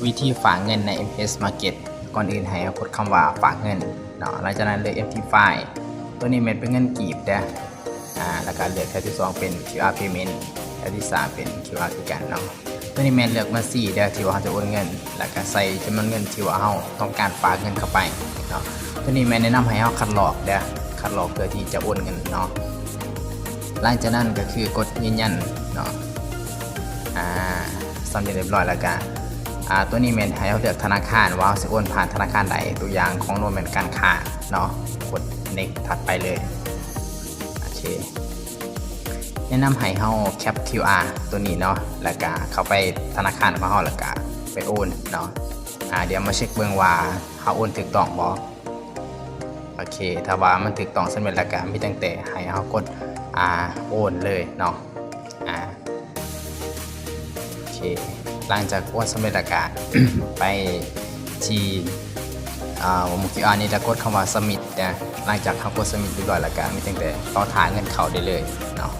ວິທີຝາກເງິນໃນ M-Pesa Market ກ່ອນອື່ນໃຫ້ເຮົາກົດຄຳວ່າຝາກເງິນເນາະ ຫຼັງຈາກນັ້ນເລືອກ Empty File ຕົວນີ້ແມ່ນເປັນເງິນກີບເດີ້ ອາ ແລ້ວກໍເລືອກແຖວທີສອງເປັນ QR Payment ແຖວທີສາມເປັນ QR ຄືກັນເນາະ. ຕົວນີ້ແມ່ນເລືອກບັນຊີເດີ້ ທີ່ວ່າເຮົາຈະໂອນເງິນ ແລ້ວກໍໃສ່ຈຳນວນເງິນທີ່ວ່າເຮົາຕ້ອງການຝາກເງິນເຂົ້າໄປເນາະ. ຕົວນີ້ແມ່ນແນະນຳໃຫ້ເຮົາຄັດລອກເດີ້ ຄັດລອກເພື່ອທີ່ຈະໂອນເງິນເນາະ. ຫຼັງຈາກນັ້ນກໍຄືກົດຢືນຢັນເນາະ ອາ ສຳເລັດຮຽບຮ້ອຍແລ້ວກະ ອາ ຕົວນີ້ແມ່ນໃຫ້ເຮົາເລືອກທະນາຄານວ່າເຮົາຊິໂອນຜ່ານທະນາຄານໃດ ຕົວຢ່າງຂອງໂນແມ່ນການຄ້າເນາະ ກົດ next ຖັດໄປເລີຍ. ໂອເຄ ແນະນຳໃຫ້ເຮົາແຄັບ QR ຕົວນີ້ເນາະ ແລ້ວກະເຂົ້າໄປທະນາຄານຂອງເຮົາ ແລ້ວກະໄປໂອນເນາະ. ອາ ດຽວມາເຊັກເບິ່ງວ່າເຮົາໂອນຖືກຕ້ອງບໍ່. ໂອເຄ ຖ້າວ່າມັນຖືກຕ້ອງສຳເລັດແລ້ວກະມີຕັ້ງແຕ່ໃຫ້ເຮົາກົດ ອາ ໂອນເລີຍເນາະ. ອາ ໂອເຄ ຫຼັງຈາກໂອນສຳເລັດແລ້ວກະ ໄປທີ່ ອາ QR ນີ້ ແລ້ວກົດຄຳວ່າ Submit ນະ. ຫຼັງຈາກເຮົາກົດ Submit ຮຽບຮ້ອຍແລ້ວກະມີຕັ້ງແຕ່ລໍຖ້າເງິນເຂົ້າໄດ້ເລີຍເນາະ.